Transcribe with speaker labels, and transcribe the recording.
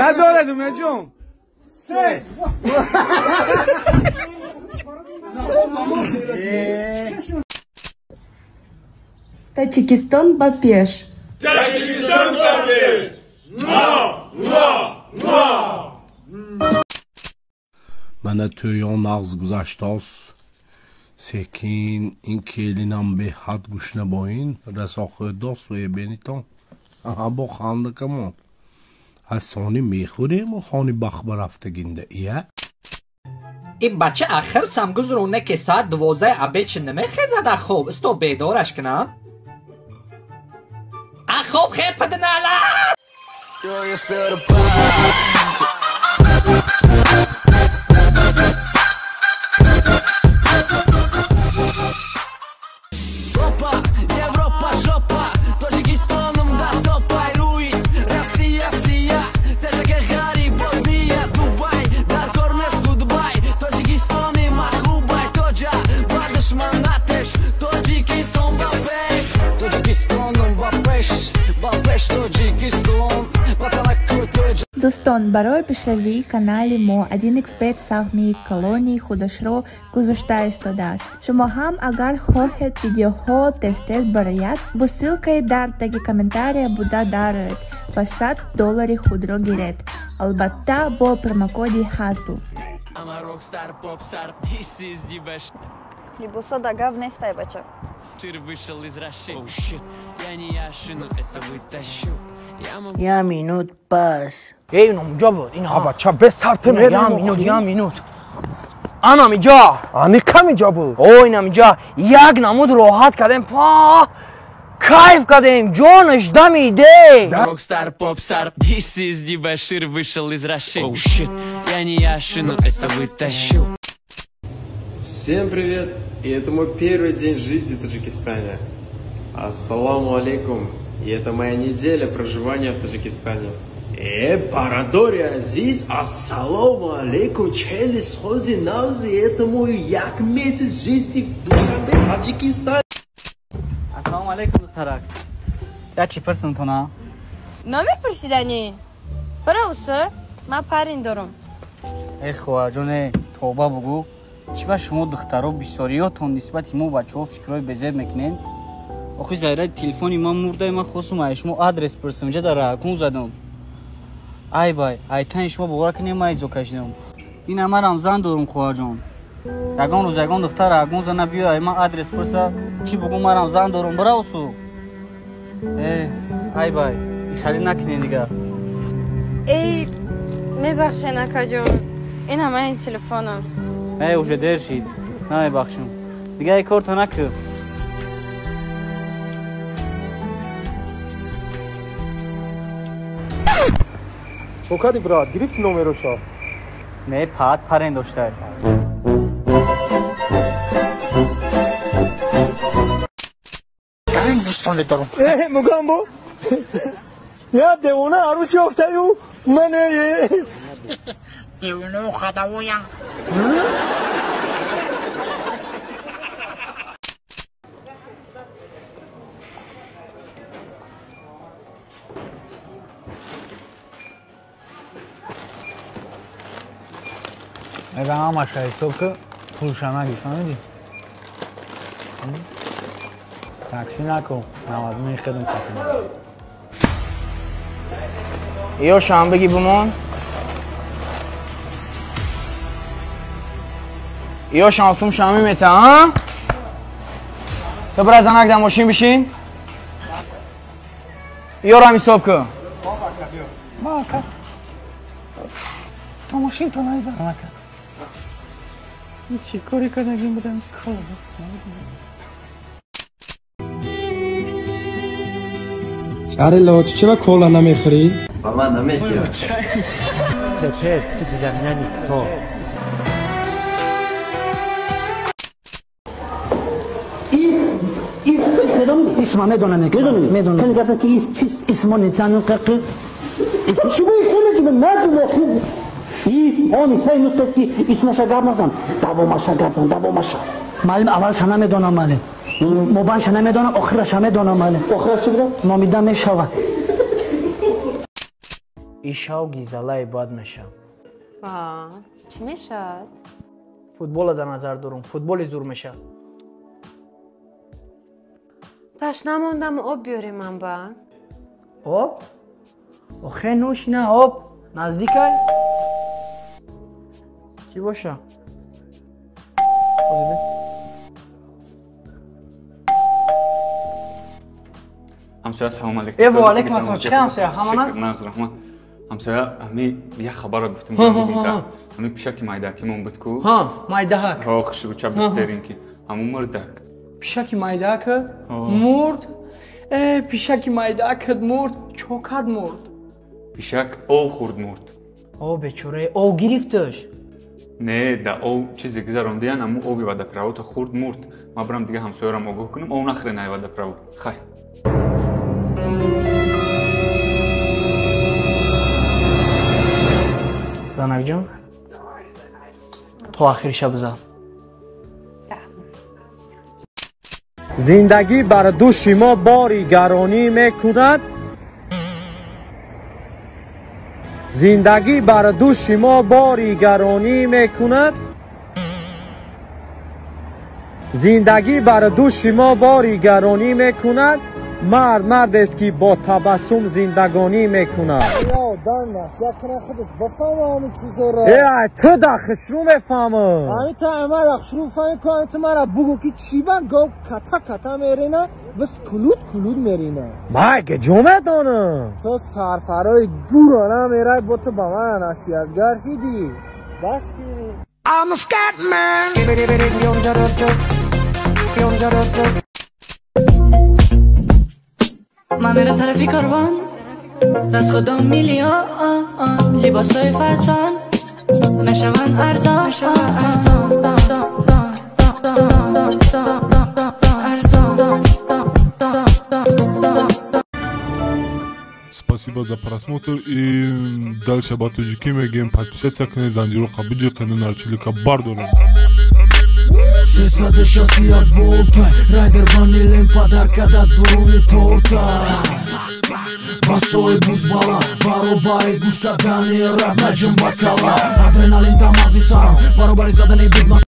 Speaker 1: Надорад умеҷон. Се.
Speaker 2: Таджикистон ба пеш.
Speaker 3: Таджикистон ба пеш. Муа, муа, муа.
Speaker 4: Мана тӯён нағз гузаштост. Секин ин келинам беҳад гушна бо ин расо хӯрдост бенитон. Аҳа бо хандакамон. Аз сони мехӯрему хони бахт ба рафтагинда ия.
Speaker 5: Ин бача ахир самгузроне ки соат 12 обед намехезад аз хоб. Исто бедораш кунам. Аз хоб хепадинала.
Speaker 6: Европа жопа, Тоҷикистоном да топай рӯи Россия сия, тежаке ғариб бия Дубай, дар кор нест гудбай, Тоҷикистони махубай тоҷа, ба душман натеш, Тоҷикистон ба пеш, Тоҷикистоном ба пеш, ба пеш Тоҷикистон, пацанаку тоҷ.
Speaker 7: Дӯстон, барои пешравии канали мо 1xBet саҳми колонии худашро гузошта истодааст. Шумо ҳам агар хоҳед видеоҳо тез-тез барояд, бо ссылкаи дар таги комментария буда дароед ва $100 худро гиред. Албатта бо промокоди ХАЗЛ.
Speaker 8: Либосо да гав нестай, бача.
Speaker 9: Я минут пас. Эй, номҷо буд. Ин
Speaker 1: ҳа. Бача, бес сарте мерем.
Speaker 9: Я минут, я минут. Анам иҷа.
Speaker 1: Ани кам иҷа буд.
Speaker 9: О, инам иҷа. Як намуд роҳат кардем. Па! Кайф кардем. Ҷонаш дамиде.
Speaker 6: Rockstar, popstar, this is дебошир, вышел из Раши. Oh shit, я не Яшину, это вытащил.
Speaker 10: Всем привет! И это мой первый день жизни в Таджикистане. Ассаламу алейкум. И это моя неделя проживания в Таджикистане. Барадори Азиз, ассаламу алейкум, чели сози наузи, это мой як месяц жизни в Душанбе, Таджикистане.
Speaker 11: Ассаламу алейкум, духтарак. Я чи пурсам тона?
Speaker 8: Номер пурсидани? Пурсу, ма парин дорум.
Speaker 11: Эй, хоҳарҷоне, тоба бугу. Чи ба шумо духтаро бисёриётон нисбати мо бачаҳо фикрҳои безеб мекунед? Охи зайраи телефони ман мурдай, ман хостум ай шумо адрес пурсам, инҷа дар ракун задам. Ай бай, ай тани шумо бовар кунед, ман изо кашидам. Ин ҳамарам зан дорум, хоҳарҷон. Ягон рӯз ягон духтар ягон зана биё ай ман адрес пурса, чӣ бугу марам зан дорум, бираусу. Э, ай бай, ихалӣ накунед дигар.
Speaker 8: Эй, мебахшед, акаҷон. Ин ҳамаи телефонам.
Speaker 11: Э, уже дер шид. Намебахшам. Дигар ай корто накӯ.
Speaker 1: Чо кардӣ, брат? Гирифти номероша?
Speaker 11: Не, паат парен доштай.
Speaker 1: Дӯстон медорам. Э, Мугамбо? Я девона арӯс ёфтаю, ман
Speaker 9: девонао хадавоям.
Speaker 12: Мега ҳамаша ҳисоб ки пулша наги, фаҳмидӣ? Такси наку, 99 хидм хатим.
Speaker 9: Ё шам бигӣ бимон. Ё шамсум шами мета, а? Ту бира занак дар мошин бишин. Ёрам ҳисоб ку.
Speaker 12: Ма ака. То мошин то наибарам ака. Чӣ коре кардагим будам? Кор.
Speaker 10: Шарило, ту чаро кола намехӯрӣ?
Speaker 13: Ба ман наметиҳад.
Speaker 14: Теперь ты для меня никто.
Speaker 15: Исма медонам, медонам, медонам. Хеле гуфтан ки ис чист, исмо нецану қақи. Шумо хеле ҷумла наҷумла хуб. Ис он исмаи нуқтаст ки исмаша гап назан, давомаша гап зан, давомаша. Маълим аввалша намедонам, маълим. Мобайнша намедонам, охираша медонам, маълим. Охираш чӣ будааст? Номида мешавад.
Speaker 9: Ишав гизалаи бад мешавад.
Speaker 8: Ва, чӣ мешавад?
Speaker 9: Футбола дар назар дорум, футболи зур мешавад.
Speaker 8: Ташна мондам, об биёре ман ба.
Speaker 9: Об? Охе нӯш на об, наздикай? Чӣ боша?
Speaker 2: Ҳамсоя, салом алейкум.
Speaker 9: Э, ва алейкум ассалом. Чӣ ҳамсоя? Ҳамон аст?
Speaker 2: Нағз, раҳмат. Ҳамсоя, ҳами як хабарро гуфтем. Ҳами пишаки майдакимон буд ку?
Speaker 9: Ҳа, майдаҳак.
Speaker 2: Ҳо, хушрӯча буд, серин ки. Ҳамун мурдак.
Speaker 9: Пишаки майдакат мурд? Э, пишаки майдакат мурд, чокат мурд.
Speaker 2: Пишак ов хӯрд мурд.
Speaker 9: О, бечора, ов гирифташ.
Speaker 2: Не, да ов чизе гузарондиян, аму ови водопроводро хӯрд мурд. Ман бирам дига ҳамсоярам огоҳ кунам, ов нахӯре най водопровод. Хай.
Speaker 9: Занакҷон, то ахири шаб зан.
Speaker 1: Зиндагӣ бар дӯши мо бори гаронӣ мекунад. Зиндагӣ бар дӯши мо бори гаронӣ мекунад. Зиндагӣ бар дӯши мо бори гаронӣ мекунад. Мард мардест ки бо табассум зиндагонӣ мекунад.
Speaker 13: Одам насиҳат кунад, худаш бифаҳма ҳамин чизоро.
Speaker 1: Э, ту да хушрӯ мефаҳмӣ.
Speaker 13: Ҳамин ту мара хушрӯ фаҳмӣ ку, ҳамин ту мара бугӯ ки чӣ ба гов ката ката мерина, бас кулуд кулуд мерина.
Speaker 1: Ман куҷо медонам?
Speaker 13: Ту сарфарои гӯро намерай, бо ту ба ман насиҳатгар шидӣ. Бас ки.
Speaker 6: I'm a scat man.
Speaker 16: من میرم طرفی کاروان، راست خدا میلیون لباسای فسان میشون ارزان.
Speaker 17: Спасибо за просмотр и дальше ба тоҷикӣ мегӯем, подписаться кунед, занҷиро биҷиқену нарчилика бардорем.
Speaker 6: 361 волта, райдер ванилем подарка да дуруни торта. Басои бузбала, баробари гӯш кардани раб наҷум ба кала. Адреналин дамази сарам, баробари задани бигма.